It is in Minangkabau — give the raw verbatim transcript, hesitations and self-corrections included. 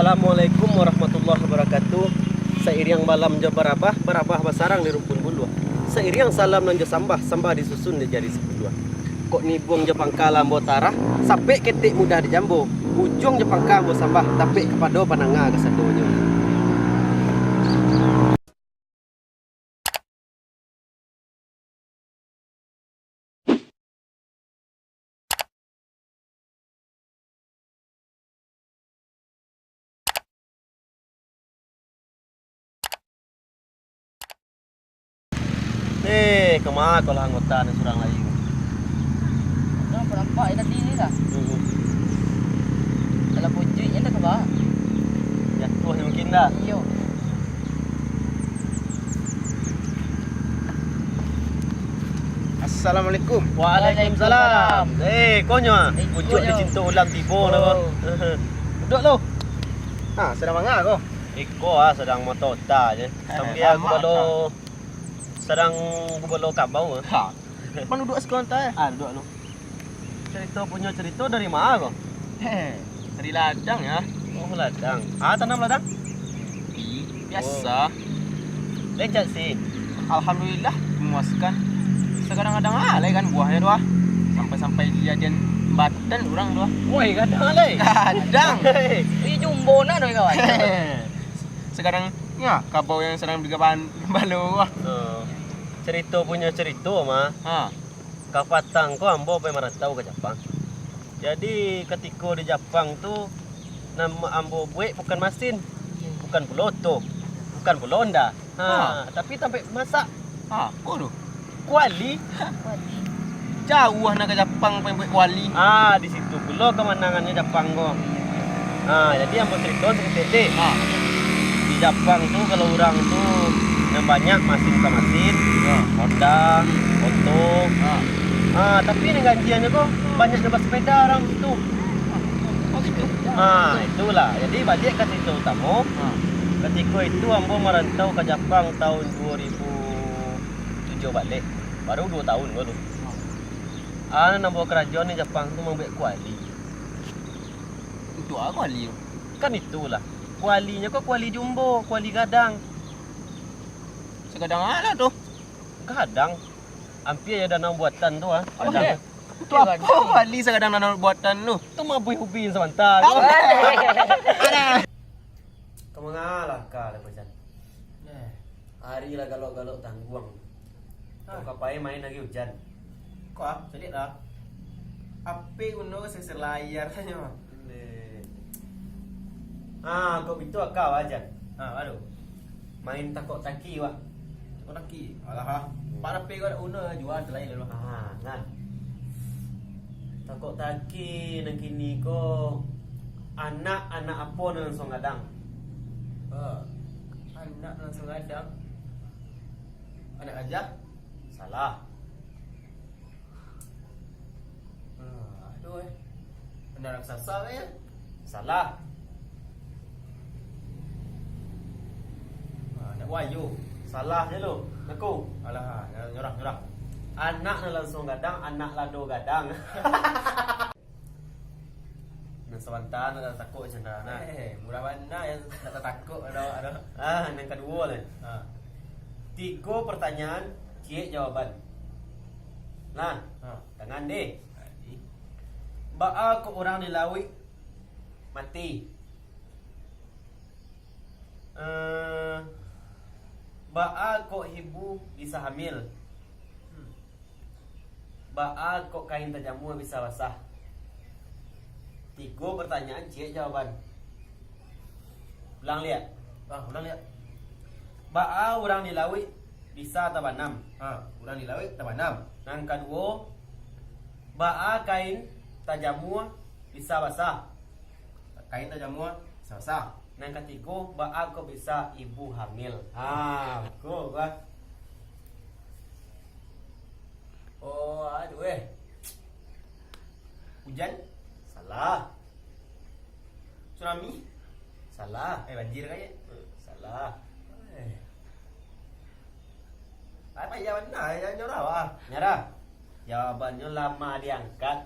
Assalamualaikum warahmatullahi wabarakatuh. Sairiang balam jo barabah, barabah basarang di rumpun buluah. Sairiang salam nan jo sambah, sambah disusun di jari sapuluah. Kok nibuang jo pangka lah ambo tarah, sapek ketek mudah dijambo. Ujuang jo pangka ambo sambah, tapek kapado pandanga kasadonyo. Eh, kama ko lah anggota ni surang lai? Dah nampak tadi ni dah. Hmm. Kalau pucuik je dah kaba. Jatuh ni mungkin dah. Iyo. Assalamualaikum. Waalaikumsalam. Eh, konyo ah. Eh, pucuik konyo. Dicinto ulam tibo lah. Oh. Duduk lu. Ha, sadang manga ko? Iko ah, sadang motota je. Sambil ah, gubalo, sadang gubalo kabau ah. Ha. Pan duduk siko anta eh? Ah, duduk lu. Carito punyo carito dari ma ko? Heh, dari ladang ya. Oh, ladang. Ah, tanam ladang? Biasa. Oh. Lencak sih. Alhamdulillah, memuaskan. Sakadang-kadang alai kan buahnyo tu ah. Sampai-sampai dijadian batan urang tu ah. Woi, gadang alai. Gadang. Hei. Ih, jumbo nak tu kawan. Sakadang, ya, kabau yang sadang digaban balo tu ah. Oh. Carito punyo carito mah. Ha. Kapatang ko ambo pai marantau ka Japang. Jadi, katiko di Japang tu, nan ambo buek bukan masin, bukan pulo oto, bukan pulo Honda. Ha, ha. Tapi tampek masak. Ha, apo tu? Kuali. Jauah nak ka Japang pai buek kuali. Ah, di situ pulo kamanangannyo Japang ko. Ah, jadi ambo carito saketek dek. Ha. Di Japang tu, kalau urang tu, nan banyak masin ka masin, ha. Honda, oto. Ha. Ah, tapi nan ganjiannyo ko, banyak nan basapeda urang tu. Oh, gitu. Ah, itulah. Jadi, baliak ka carito utamo. Ha. Katiko itu, ambo marantau ka Japang tahun duo ribu tujuah baliak. Baru duo tahun ko tu. Ha. Ah, nan ambo karajoan di Japang tu mambuek kuali. Untuak a kuali tu? Kan itulah. Kualinyo ko kuali jumbo, kuali gadang. Sagadang a lah tu? Gadang. Ampia jo danau buatan tu ah. Oh, gadang. Eh. Untuak apo kuali sagadang danau buatan tu? Tu mabuih ubi samanta. Oh. Ka manga lah ka lah, Jan? Eh. Ari lah galok-galok tangguang. Hah? Kok ka pai main lagi ujan? Kok ah, caliak lah. Ape guno sisir layar tanyo? Ndeh. Ah, kok bitu aka wajan. Ah, baru. Main takok taki, wak. Takok taki. Alah ah. Pak ape kau nak guno jua lain lalu. Ah, nah. Takok taki nan kini ko anak-anak apo nan langsuang gadang? Ah, anak langsuang gadang. Anak gajah? Salah. Ah, aduh, eh. Anak raksasa kayaknya? Salah. Ah, anak buayo? Salah je lo. Ngaku. Alah, nyorah, nyorah. Anak nan langsuang gadang, anak lado gadang. Nan sabanta nak tatakuk canda nah. Eh, murah bana yang nak tatakuk ado, ado. Ah, nan kaduo lah. Ha. Tigo pertanyaan, ciek jawaban. Nah, ha. Tangan deh. Jadi. Baa kok urang di lauik mati? Eh, baa kok ibu bisa hamil? Hmm. Baa kok kain tajamua bisa basah? Tigo pertanyaan, ciek jawaban. Ulang liak. Ah, ulang liak. Baa urang di lauik bisa tabanam? Ha, urang di lauik tabanam. Nan kaduo, baa kain tajamua bisa basah? Kain tajamua bisa basah. Nan katigo, baa kok bisa ibu hamil? Ha, ko bah. Oh, aduh eh. Hujan? Salah. Tsunami? Salah. Eh, banjir kayaknya? Salah. Eh. Apa jawaban nah, jangan nyerah ah. Nyerah. Jawabannyo lama diangkat.